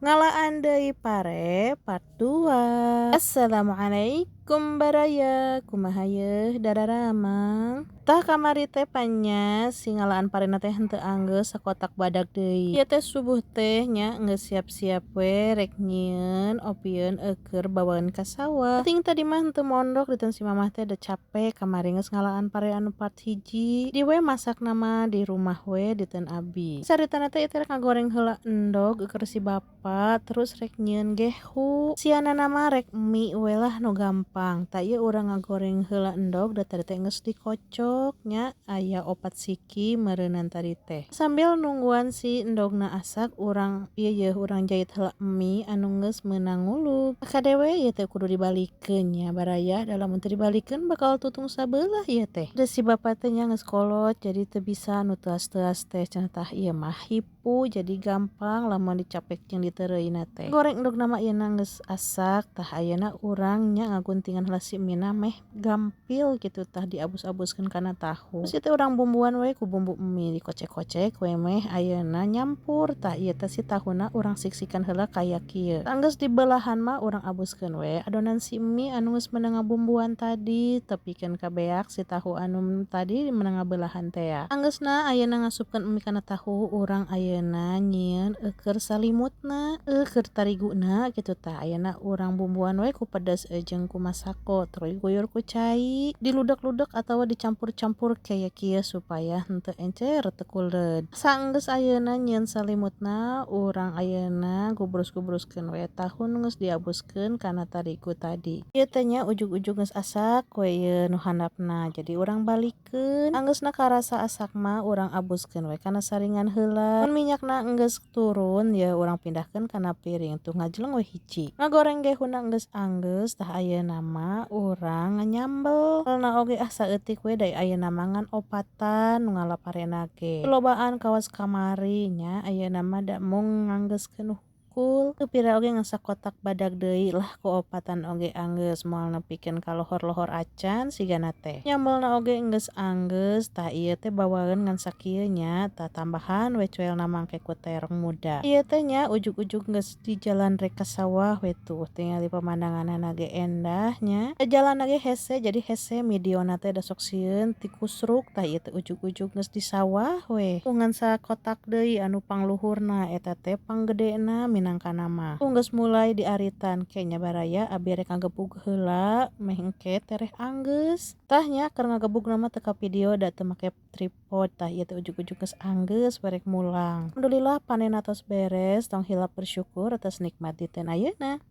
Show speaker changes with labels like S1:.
S1: Ngalaan deui pare part 2. Assalamualaikum baraya, kumaha yeuh dararamang? Tah, kamari teh panya si ngalaan parena teh henteu anggeus sakotak badag deui. Ieu teh subuh teh nya geus siap-siap we rek nyieun opieun eukeur bawaeun ka sawah. Penting tadi mah henteu mondok diteun si mamah teh, da capek kamari geus ngalaan pare anu part 1. Di we masakna mah di rumah we diteun abi. Caritana teh ieu teh rek ngagoreng heula endog eukeur si bapa, terus rek nyieun gehu. Sianana mah rek mie we lah nu gampang. Tah, ieu urang ngagoreng heula endog, da tadi teh geus dikocok nya, aya 4 siki meureunan tadi teh. Sambil nungguan si endogna asak, urang ieu yeuh urang jait heula mie anu geus meunang ngulub. Kade we ieu teh kudu dibalikeun nya, baraya, da lamun teu dibalikeun bakal tutung sabelah ieu teh. Da si bapa teh nya geus kolot, jadi teu bisa nu teuas-teuas teh cenah. Tah, ieu mah hipu, jadi gampang lamun dicapek jeung diteureuina teh. Goreng endogna mah ieuna geus asak. Tah, ayeuna urang nya ngaguntingan heula si mie na meh gampil kitu. Tah, diabus-abuskeun kana tahu. Terus ieu teh urang bumbuan we ku bumbu mie, dikocek-kocek we meh ayeuna nyampur. Tah, ieu teh si tahuna urang siksikan heula kaya kieu. Geus dibelahan mah urang abuskeun we adonan si mie anu geus meunang ngabumbuan tadi, tepikeun ka beak si tahu anu tadi meunang ngabelahan tea. Anggeusna ayeuna ngasupkeun mie kana tahu, urang ayeuna nyieun eukeur salimutna, eukeur tariguna kitu. Tah, ayeuna urang bumbuan we ku pedes jeung ku masako, terus diguyur ku cai, diludak-ludek atawa dicampur-campur kaya kieu supaya henteu encer, teu kuleud. Saenggeus ayeuna nyieun salimutna, urang ayeuna gubrus-gubruskeun we tahu nu geus diabuskeun kana tarigu tadi. Ieu teh nya ujug-ujug geus asak we ieu nu handapna, jadi urang balikeun. Anggeusna karasa asak mah urang abuskeun we kana saringan heula. Mun minyakna enggeus turun ya urang pindahkeun kana piring, tuh ngajleng we hiji. Ngagoreng gehuna geus anggeus. Tah, ayeuna mah urang nganyambel na oge ah saeutik we, da ayeuna mah ngan opatan nu ngala parena ge. Lobaan kawas kamari nya, ayeuna mah da mung nganggeuskeun hungkul. Teu pira oge ngan sakotak badag deui lah, ku opatan oge anggeus, moal nepikeun ka lohor-lohor acan sigana teh. Nyambelna oge geus anggeus. Tah, ieu teh bawaeun ngan sakieu nya. Tah, tambahan we cuelna mangke ku terong muda. Ieu teh nya ujug-ujug geus di jalan rek ka sawah we, tuh tingali pemandanganna ge endah nya, jalanna ge hese, jadi hese videona teh, da sok sieun tikusruk. Tah, ieu teh ujug-ujug geus di sawah we, tuh ngan sakotak deui anu pangluhurna, eta teh panggedena minangkana mah. Geus mulai diaritan ke nya, baraya. Abi rek ngagebug heula meh engke tereh anggeus. Tah nya, keur ngagebugna mah teu kavideo da teu make tripod. Tah, ieu teh ujug-ujug geus anggeus, barek mulang. Alhamdulillah, panenna tos beres. Tong hilap bersyukur atas nikmat dinten ayeuna.